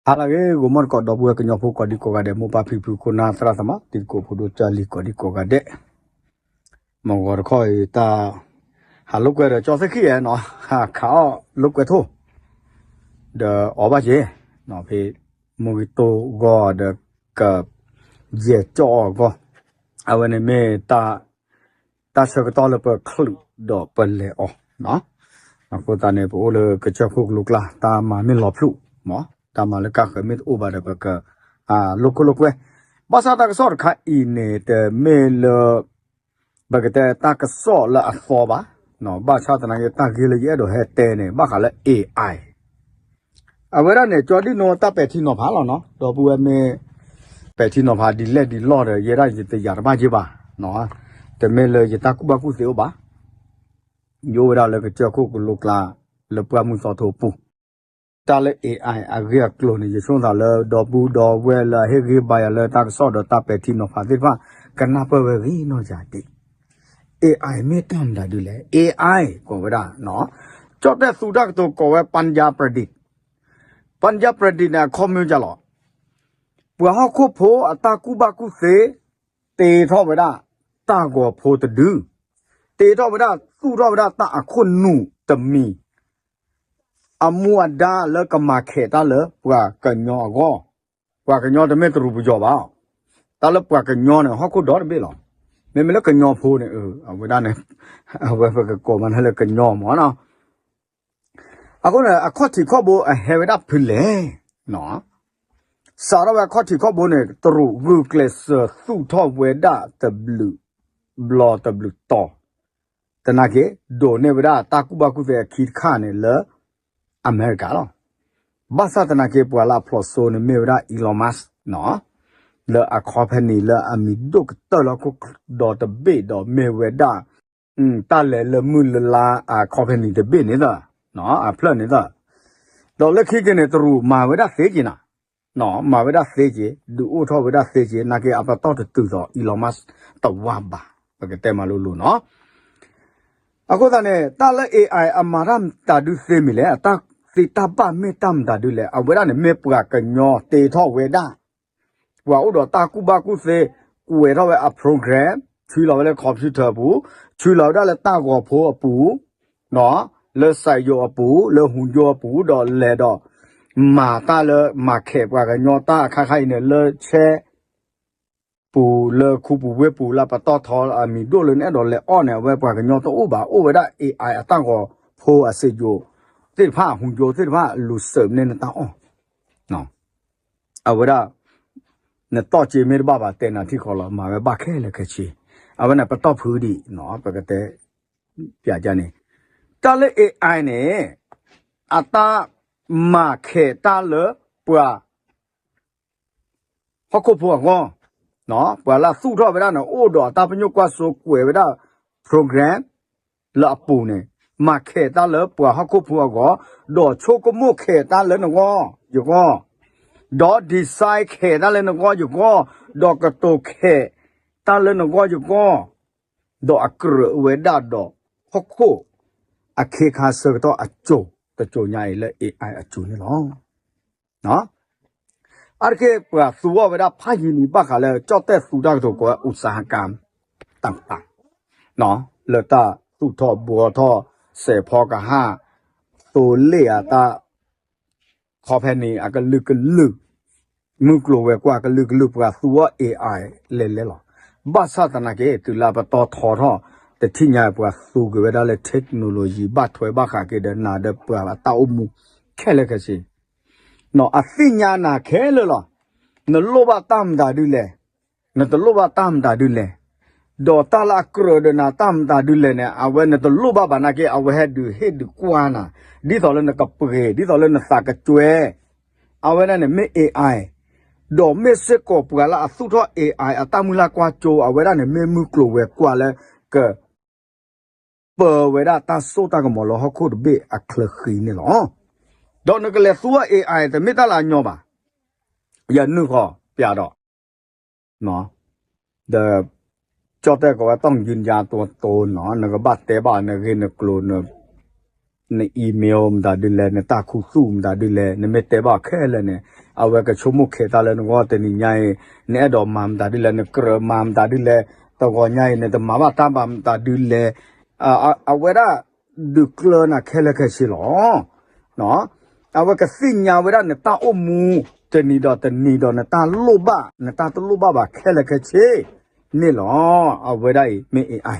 ဟါလၢအဂ့ၤ ဂီၤမီၢ်တကိး ဒီပုၢ်ဝဲၢ်ကညီဖိကိးဒံကိးဂၤဒဲး မိၢ်ပၢ်ဖံဖု ခိၣ်နၢ်သရၣ်သမါ တံၤသကိးဖိဒိၣ်ကၢ်လံၤကိးဒံကိးဂၤဒဲး, မုၢ်ဂီၤတခီအံၤ တၢ်ဟးလိာ်ကွဲဒီးကၠီသ့ၣ်ခံဂၤနီၤ ဟးခးအီၣ်လိာ်ကွဲထိၣ် ဒီးအီၣ်ဘၣ်က့ၤ, ဖဲမုၢ်ဂံၢ်တိၢ်ဂီၢ်ဒီး ကယဲၢ်ကၠီၣ်အီၣ်ဂီၢ်, အဝဲန့ၣ်မ့ၢ် တၢ်ဆၢကတီၢ်လၢပချုးဒီးပလဲၤအီၤ, အဃိသတးန့ၣ် ပအိၣ်လၢကစၢၢ်ခိၣ်ကလိကျါ တၢ်မၤမ့ၢ်လီၤဖျူးမး, တၢ်မၤလၢကၢ်ဃၢၤမ့ၢ်တအိၣ်ဘၣ်ဒီး ပကလိာ်ကွဲလိာ်ကွဲ, ဘၣ်ဆၣ်တၢ်ကစီၣ်တခါအံၤန့ၣ် တမ့ၢ်လၢ ပကတဲတၢ်ကစီၣ်လၢအသီဘၣ်, ဘၣ်ဆၣ်သနာ်က့ တၢ်ဂ့ၢ်လၢယအဲၣ်ဒိးဟဲတဲန့ၣ် ဘၣ်ဃးလၢ AI အဝဲဒၣ်န့ၣ် ကၠီဒ်နီၢ်တၢ်ပဲာ်ထံနီၤဖးလီၤနီၤ, ဒီပုၢ်ဝဲၢ်မ့ၢ် ပဲာ်ထံနီၤဖးဒ်လဲၣ်ဒ်လဲၣ်ဒီး ယဲဒၣ်ယတယာ်တဘၣ်က့ၤဘၣ်, တမ့ၢ်လၢယတၢ်ကူၣ်ဘၣ်ကူၣ်သ့အိၣ်ဘၣ်, ယအိၣ်ဝဲဒၣ်လၢကစၢၢ်ခိၣ်ကလိကျါ လၢပှၢ်မုၢ်သီထိအပူၤ, တၢ်လၢ AI အဂ့ၢ်အကျိၤန့ၣ် ယဆိကမိၣ်လၢ ဒီပုၢ်ဒီဝဲၢ်လၢအဟ့ၣ်ဂံၢ်ဘါယၤလၢတၢ်ကစီၣ်ဒီးတၢ်ပဲာ်ထံနီၤဖးသ့ၣ်တဖၣ် ကနၢ်ပၢၢ်ဝဲဂ့ၤနီၢ်ယၤဒ် AI မ့ၢ်တၢ်မတၤဒုလဲၣ်, AI ကိးဝဲဒၣ်, ကၠီၣ်တဲၣ်သူတၢ်ကတိၤကိးဝဲ Panya Pradeep, Panya Pradeep န့ၣ် အခီပညီလီၤ, ပှၤဟီၣ်ခိၣ်ဖိအတၢ်ကူၣ်ဘၣ်ကူၣ်သ့ တ့ထီၣ်ဝဲဒၣ် တၢ်ဂီၤဖိတဒု, တ့ထီၣ်ဝဲဒၣ် သူၣ်ထီၣ်ဝဲဒၣ်တၢ်အခိၣ်နူာ်တမံၤ အမူအဒါလၢကမၤခဲးတၢ်လၢပှၤကညီအဂီၢ်, ပှၤကညီတမ့ၢ်တရူးပယီၤဘၣ်, တၢ်လၢပှၤကညီန့ၣ် ဟီၣ်ခိၣ်ဒီတဘ့ၣ်လီၤ, မ့မ့ၢ်လၢကညီဖိန့ၣ် အဝဲဒၣ်န့ၣ် အဝဲပကကိးမးလၢကညီမးနီၤ, အဃိန့ၣ် အခီၣ်ထံးခီၣ်ဘိအဟဲဝဲဒၣ်ဖဲလဲၣ်, စးထီၣ်ဝဲအခီၣ်ထံးခီၣ်ဘိန့ၣ် တရူးဂုာ်ကျဲးစၢးသူၣ်ထီၣ်ဝဲဒၣ်တဘျုးဘျီတဘျုးတီၤ, သနာ်က့ ဒိးန့ၢ်ဝဲဒၣ်တၢ်ကူၣ်ဘၣ်ကူၣ်သ့အခံတခါန့ၣ်လၢ အမဲရကၤလီၤ, ဘၣ်ဆၣ်သနာ်က့ ပှၤလၢအဖျိးစိန့ၣ်မ့ၢ်ဝဲဒၣ် Elon Musk လၢအ company လၢအမံၤဒိၣ်ကတၢၢ်လၢဟီၣ်ခိၣ်ဒီတဘ့ၣ်ဒီးမ့ၢ်ဝဲဒၣ် တၢ်လဲၤလၢမုၢ်လၢလါအ company တဘ့ၣ်န့ၣ်သၢ, အဖျၢၣ်န့ၣ်သၢ, ဒီးလၢခံက့ၤန့ၣ် တရူးမၤဝဲဒၣ်သ့က့ၤနၤ, မၤဝဲဒၣ်သ့က့ၤ ဒုးအိၣ်ထီၣ်ဝဲဒၣ်သ့က့ၤ နာ်က့အပတီၢ်တတုၤသိး Elon Musk တဝါဘၣ်, ပကတဲမးလိၤလိၤနီၤ, အဃိသတးန့ၣ် တၢ်လၢ AI အမၤတၢ်မတၤဒုသ့မံၤလဲၣ်, အတၢ်သ့တၢ်ဘၣ်မ့ၢ်တၢ်မတၤဒုလဲၣ်, အဝဲဒၣ်န့ၣ် မ့ၢ်ပှၤကညီတ့ထီၣ်ဝဲဒၣ် ပှၤအိၣ်ဒီးတၢ်ကူၣ်ဘၣ်ကူၣ်သ့, ကွဲးထီၣ်ဝဲအ program, ဆှၢလီၤဝဲလၢ computer အပူၤ, ဆှၢလီၤဝဲဒၣ်လၢတၢ်ဂီၤဖိအပူၤ, လၢစးယိၤအပူၤ, လၢဟူယိၤအပူၤ, ဒီးလဲၤဒီး မၤတၢ်လၢမၤခဲးပှၤကညီတၢ်အခါခါအံၤန့ၣ် လၢဆဲ ပူၤလၢခူပူၤဝ့ၢ်ပူၤလၢပတီၢ်ထီအမံၤဒိၣ်လၢနအဲၣ်ဒိးလဲၤအီၣ်န့ၣ် အဝဲပှၤကညီတအိၣ်ဘၣ်, အိၣ်ဝဲဒၣ် AI အတၢ်ဂီၤဖိအစးယိၤသ့ၣ်တဖၣ် ဟူယိၤသ့ၣ်တဖၣ် လူၤစၢးန့ၢ်နတၢ်အီၣ်, အဝဲဒၣ် နတီၢ်စ့မ့ၢ်တဘၣ်ဘၣ် တဲနၤထံၣ်ဃီလီၤ, မၤဝဲဘၣ်ခဲလၢာ်ခဲဆ့, အဝဲန့ၣ်ပတီၢ်ဖုဒံး, ပကတဲ ပျးကန့ၣ်, တၢ်လၢ AI န့ၣ် အတၢ်မၤခဲးတၢ်လၢပှၤ ဟီၣ်ခိၣ်ဖိအဂီၢ်, ပှၤလၢအသူၣ်ထီၣ်ဝဲဒၣ်န့ၣ် အိၣ်ဒီးအတၢ်ပညိၣ်ကွၢ်စိကွဲးဝဲဒၣ် program လၢအပူၤန့ၣ် မၤခဲးတၢ်လၢပှၤဟီၣ်ခိၣ်ဖိအဂီၢ်, ဒီးဆိကမိၣ်ခဲးတၢ်လၢနဂီၢ်ယဂီၢ်, ဒီး design ခဲးတၢ်လၢနဂီၢ်ယဂီၢ်, ဒီးကတိၤခဲးတၢ်လၢနဂီၢ်ယဂီၢ်, ဒီးအကြၢးဝဲဒၣ်ဒီး ဟီၣ်ခိၣ် အခ့အခါဆၢကတီၢ်အစိၤ တစိၤညါအံၤလၢ AI အစိၤန့ၣ်လီၤ. အါတက့ၢ် ပှၤသူအီၤဝဲဒၣ်ဖးယံာ်လံ ဘၣ်ဃးလၢကၠီၣ်တဲၣ်သူတၢ်ကတိၤကိးဝဲ อุตสาหกรรม ต่างๆ လၢတၢ်သူၣ်ထီၣ်ဘှီထီၣ် စဲးဖီကဟၣ် သိလ့ၣ်အတၢ် company အကလုာ်ကလုာ် မုၢ်ကျိၤဝဲၤကွာ်ကလုာ်ကလုာ် ပှၤသူအီၤ AI လဲၤလဲၤလီၤ. ဘၣ်ဆၣ်သနာ်က့ တုၤလၢပတီၢ်ထီထီၣ် တထံၣ်ညါ ပှၤသူက့ၤဝဲဒၣ်လၢ technology ဘၣ်ထွဲဘၣ်ဃးက့ၤဒီးနၤဒီးပှၤအတၢ်အိၣ်မူ ခဲလၢာ်ခဲဆ့ အသ့ၣ်ညါနၤခဲလၢာ်လီၤ. နလိၣ်ဘၣ်တၢ်မတၤဒုလဲၣ်, နတလိၣ်ဘၣ်တၢ်မတၤဒုလဲၣ်, ဒီးတၢ်လၢအကြၢးဒီးနၤတၢ်မတၤဒုလဲၣ်န့ၣ် အဝဲနတလိၣ်ဘၣ်ဘၣ်နာ်က့ အဝဲဟဲဒုးဟ့ၣ်ဒုးကွၢ်နၤ, ဒ်သိးလၢနကပှ့ၤ ဒ်သိးလၢနသးကကွဲ, အဝဲဒၣ်န့ၣ်မ့ၢ် AI, ဒီးမ့ၢ်စ့ၢ်ကီးပှၤလၢအသူၣ်ထီၣ် AI အတၢ်မုၢ်လၢ်ကွၢ်စိ အဝဲဒၣ်န့ၣ်မ့ၢ်မုၢ်ကျိၤဝဲၤကွာ်လၢက ပၢဝဲဒၣ်တၢ်စိတၢ်ကမီၤလၢဟီၣ်ခိၣ်တဘ့ၣ်အချၢဃံန့ၣ်လီၤ. ဒီးနကလဲၤသူအီၤ AI တမ့ၢ်တၢ်လၢအညီဘၣ်. ယနုာ်ဃီၤပျးဒီး ဒီး ကၠီၣ်တဲၣ်ကိးဝဲ ต้องยืนยันตัวตน နီၤ, နကဘၣ်တဲဘၣ်နဂ့ၢ်နကျိၤ န န email မတၤဒုလဲၣ်, နတၢ်ခူသူၣ်မတၤဒုလဲၣ်, နမ့ၢ်တဲဘၣ်အီၤခဲလၢာ်န့ၣ် အဝဲကဆိကမိၣ်ခဲးတၢ်လၢနဂီၢ်တနံၤညါအံၤ, နအဲၣ်ဒိးမၤမတၤဒုလဲၣ်, နကြၢးမၤမတၤဒုလဲၣ်, တဂီၤညါအံၤ နတမၤဘၣ်တၢ်ဘၣ်မတၤဒုလဲၣ်, အဝဲဒၣ်ဒုးကျၢနၤခဲလၢာ်ခဲဆ့လီၤ. အဝဲကသ့ၣ်ညါဝဲဒၣ်နတၢ်အိၣ်မူ တနံၤဒီးတနံၤဒီးနတၢ်လိၣ်ဘၣ် နတၢ်တလိၣ်ဘၣ်ဘၣ်ခဲလၢာ်ခဲဆ့န့ၣ်လီၤ. အဝဲဒၣ်အံၤမ့ၢ် AI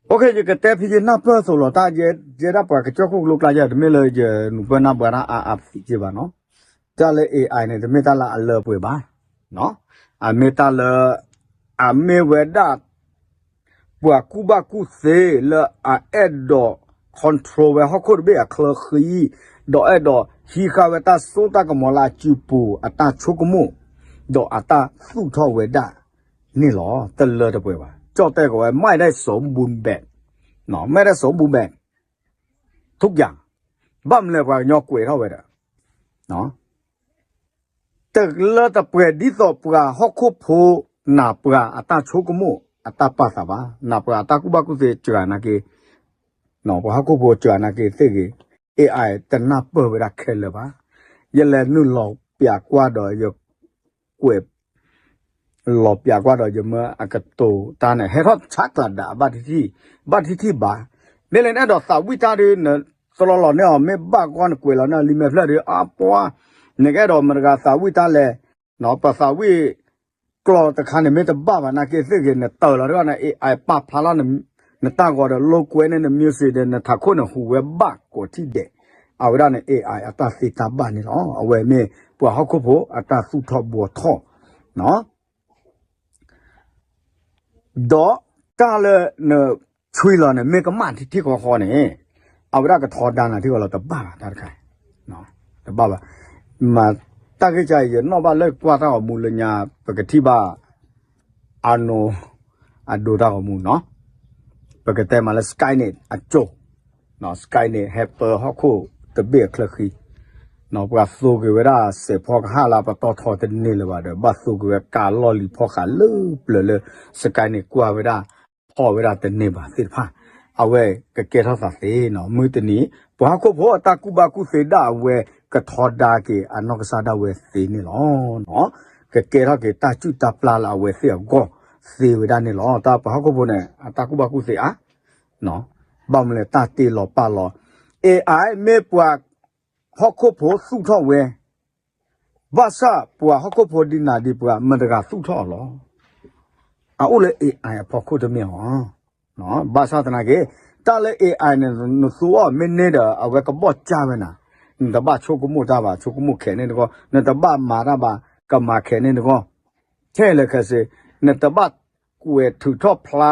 အိၣ်ခ့ ယကတဲဖဲယနၢ်ပၢၢ်အသိးလီၤ. တၢ်ယဲဒၣ်ပှၤကစၢၢ်ခိၣ်ကလိကျါယဲ တမ့ၢ်လၢယနုာ်ပၢၢ်နၢ်ပှၤတၢ်အါအါသံးက့ဘၣ်နီၤ. တၢ်လၢ AI န့ၣ် တမ့ၢ်တၢ်လၢအလၢပှဲၤဘၣ်. အမ့ၢ်တၢ်လၢ အမ့ၢ်ဝဲဒၣ် ပှၤကူၣ်ဘၣ်ကူၣ်သ့လၢအအဲၣ်ဒိး control ဝဲဟီၣ်ခိၣ်တဘ့ၣ်အချၢဃံ, ဒီးအဲၣ်ဒိးဟံးဃာ်ဝဲတၢ်စိတၢ်ကမီၤလၢအစုပူၤ အတၢ်ဆိကမိၣ်, ဒီးအတၢ်သူၣ်ထီၣ်ဝဲဒၣ်န့ၣ်လီၤ. တလၢတပှဲၤဘၣ်. ကၠီၣ်တဲၣ်ကီးဝဲ ไม่ได้สมบูรณ์แบบ, ไม่ได้สมบูรณ์แบบ ทุกอย่าง. ဘၣ်မနုၤလဲၣ် ပှၤကညီကွဲးထီၣ်ဝဲဒီး တလၢတပှဲၤ ဒ်သိးပှၤဟီၣ်ခိၣ်ဖိ နၢ်ပှၤအတၢ်ဆိကမိၣ် အတၢ်ပာ်သးဘၣ်, နၢ်ပှၤအတၢ်ကူၣ်ဘၣ်ကူၣ်သ့ စှၤနာ်က့, ပှၤဟီၣ်ခိၣ်ဖိစှၤနာ်က့သ့ၣ်ဂ့ၤ, AI တနၢ်ပၢၢ်ဝဲဒၣ်ခဲလၢာ်ဘၣ်. ယလဲၤနုာ်လီၤပၠးကွၢ်ဒီးယကွဲး လီၤပၠးကွၢ်ဒီးယမၢအကတိၤတၢ်န့ၣ် ဟဲထီၣ်ဆါကျးဒး ဘၣ်ထံၣ်ထံၣ်ဘၣ်. မ့ၢ်လၢနအဲၣ်ဒိးသးဝံၣ်တၢ်ဒီး နတလီၤလီၤန့ၢ်အီၤ မ့ၢ်ဘၣ်ဂီၢ်နကွဲးလီၤန့ၢ်လံာ်မဲာ်ဖျၢၣ်ဒီး အပှၤ နကအဲၣ်ဒိးမတၤတဂၤသးဝံၣ်တၢ်လဲၣ်, ပသးဝံၣ်ကျိာ်တခါန့ၣ် မ့ၢ်တဘၣ်ဘၣ်နာ်က့သ့ၣ်ဂ့ၤ နတၢ်လီၤတဂီၢ်န့ၣ် AI ပာ်ဖျါလီၤ နတၢ်ဂီၤဒီး လိာ်ကွဲန့ၢ်န music ဒီး နထးခိၣ်န့ၣ်ဟူးဝဲဘၣ်ကိးထံၣ်ဒဲး. အဝဲဒၣ်န့ၣ် AI အတၢ်သ့တၢ်ဘၣ်န့ၣ်လီၤ. အဝဲမ့ၢ်ပှၤဟီၣ်ခိၣ်ဖိအတၢ်သူၣ်ထီၣ်ဘှီထီၣ် ဒီးတၢ်လၢနဆွံလီၤန့ၣ် မ့ၢ်ကမၣ်ထံထံဃီဃီန့ၣ် အဝဲဒၣ်ကထီဒါနၤထံဃီလီၤ တဘၣ်ဘၣ်တၢ်တခါ, တဘၣ်ဘၣ်. မ့ၢ်တၢ်ဂ့ၢ်ကါအံၤ ယနီၣ်ဘၣ်လၢကွၢ်တၢ်ဂီၤမူလၢညါ ပကထံၣ်ဘၣ် အနိ အဒိတၢ်ဂီၤမူနီၤ, ပကတဲမးလၢ Skynet အကၠိၣ်, Skynet ဟဲပၢဟီၣ်ခိၣ်တဘ့ၣ်အချၢဃံ, ပှၤသိက့ၤဝဲဒၣ်စဲးဖီကဟၣ်လၢပတီၢ်ထီတန့ၢ်လၢၤဘၣ်ဒီး ဘၣ်သိက့ၤဝဲကးလီၢ်လံၤဖီဃးလၢပျၢၤလၢ Skynet ကွၢ်ဝဲဒၣ် ဖီၣ်ဝဲဒၣ်တန့ၢ်ဘၣ်သ့ၣ်တဖၣ်, အဝဲကကဲထီၣ်သးသ့နီၤ. မုၢ်တနံၤ ပှၤဟီၣ်ခိၣ်ဖိအတၢ်ကူၣ်ဘၣ်ကူၣ်သ့ဒၣ်အဝဲ ကထီဒါက့ၤအနီၢ်ကစၢ်ဒၣ်ဝဲသ့န့ၣ်လီၤ. ကကဲထီၣ်က့ၤတၢ်စုၣ်တၢ်ပျၢ်လၢအဝဲသ့ၣ်အဂီၢ်သ့ဝဲဒၣ်န့ၣ်လီၤ. တၢ်ပှၤဟီၣ်ခိၣ်ဖိန့ၣ် အတၢ်ကူၣ်ဘၣ်ကူၣ်သ့အါ, ဘၣ်မနုၤလဲၣ် တၢ်တ့လီၤပာ်လီၤ, AI မ့ၢ်ပှၤဟီၣ်ခိၣ်ဖိသူၣ်ထီၣ်ဝဲ ဘၣ်ဆၣ်ပှၤဟီၣ်ခိၣ်ဖိဒ်နၤဒ်ပှၤ မတၤတဂၤသူၣ်ထီၣ်အီၤလီၤ. အအိၣ်လၢ AI အဖီခိၣ်တမ့ၢ်အီၤ. ဘၣ်ဆၣ်သနာ်က့ တၢ်လၢ AI န့ၣ် နသူအီၤမ့ၢ်န့ၢ်ဒီး အဝဲကဘီၣ်ကၢ်ဝဲနၤ, နတဘၣ်ဆိကမိၣ်တၢ်ဘၣ် ဆိကမိၣ်ခဲးန့ၢ်နဂီၢ်, နတဘၣ်မၤတၢ်ဘၣ် ကမၤခဲးန့ၢ်နဂီၢ်, ခဲလၢာ်ခဲဆ့, နတဘၣ်ကွဲးထုးထီၣ်ဖျါ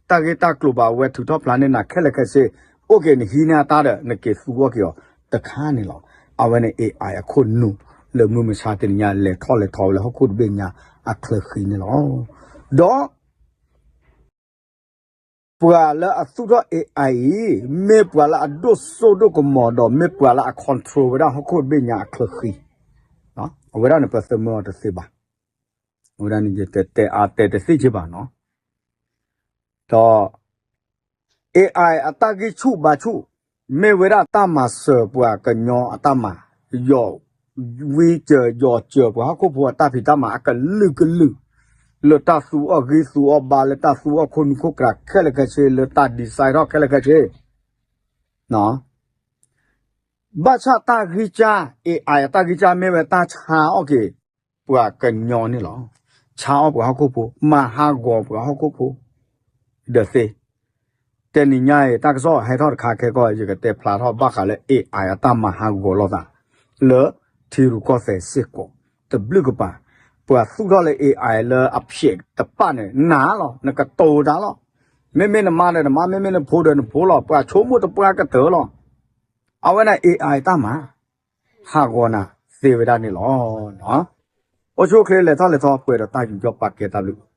တၢ်ဂ့ၢ်တၢ်ကျိၤဘၣ် အဝဲထုးထီၣ်ဖျါန့ၢ်နၤခဲလၢာ်ခဲဆ့, အိၣ်က့ၤနဟံးန့ၢ်အတၢ်ဒီး နက့ၤသူအီၤက့ၤအီၤတခါန့ၣ်လီၤ. အဝဲန့ၣ် AI အခိၣ်နူာ်လၢမုၢ်မဆါတနံၤညါ လဲၤထီၣ်လဲၤထီဝဲလၢဟီၣ်ခိၣ်တဘ့ၣ်ညါအချၢဃံန့ၣ်လီၤ. ဒီး ပှၤလၢအသူၣ်ထီၣ် AI အံၤ မ့ၢ်ပှၤလၢအဒိၣ်စိဒိၣ်ကမီၤဒီး မ့ၢ်ပှၤလၢအ control ဝဲဒၣ်ဟီၣ်ခိၣ်တဘ့ၣ်ညါအချၢဃံ, အဝဲဒၣ်န့ၣ် ပသးမၢအီၤတသ့ဘၣ်. အဝဲဒၣ်န့ၣ် ယတဲတဲအါတဲတသ့က့ဘၣ်နီၤ. ဒီး AI အတၢ်ဂံၢ်ဆူၣ်ဘါဆူၣ် မ့ၢ်ဝဲဒၣ်တၢ်မၤစၢၤပှၤကညီအတၢ်မၤ, ယီၤဝံစၢၤယီၤစၢၤပှၤဟီၣ်ခိၣ်ဖိအတၢ်ဖံးတၢ်မၤအကလုာ်ကလုာ်, လၢတၢ်သူအီၣ်ဂံၢ်သူအီၣ်ဘါ လၢတၢ်သူအီၣ်ခိၣ်နူာ်ခိၣ်ကြးခဲလၢာ်ခဲဆ့ လၢတၢ် decide ထီၣ်ခဲလၢာ်ခဲဆ့ ဘၣ်ဆၣ်တၢ်ဂံၢ်စၢ် AI အတၢ်ဂံၢ်စၢ်မ့ၢ်ဝဲတၢ်ဆါအီၣ်က့ၤ ပှၤကညီန့ၣ်လီၤ. ဆါအီၣ်ပှၤဟီၣ်ခိၣ်ဖိ မၤဟးဂီၤပှၤဟီၣ်ခိၣ်ဖိ ဒီးသ့. တနံၤညါအံၤ တၢ်ကစီၣ်ဟဲထီၣ်တခါခဲကီၢ် ယကတဲဖျါထီၣ်ဘၣ်ဃးလၢ AI အတၢ်မၤဟးဂီၤလိာ်သး လၢထံရူၢ်ကီၢ်သဲးစ့ၢ်ကီး တဘျုးကပၤ, ပှၤသူၣ်ထီၣ်လၢ AI လၢအဖျဲးတပၣ်န့ၣ် နၤလီၤ နကတိၤတၢ်လီၤ. မ့မ့ၢ်နမါဒီးနမါ မ့မ့ၢ်နဖိဒီးနဖိလီၤ. ပှၤဆိကမိၣ်တပှၢ်ကတၢၢ်လီၤ. အဝဲန့ၣ် AI တၢ်မၤ ဟးဂီၤနၤသ့ဝဲဒၣ်န့ၣ်လီၤ. အိၣ်ဆူၣ်အိၣ်ချ့လဲၤထီၣ်လဲၤထီပှဲၤဒီးတၢ်ယူးယီၣ်ပာ်ကဲတၢ်ဘျုး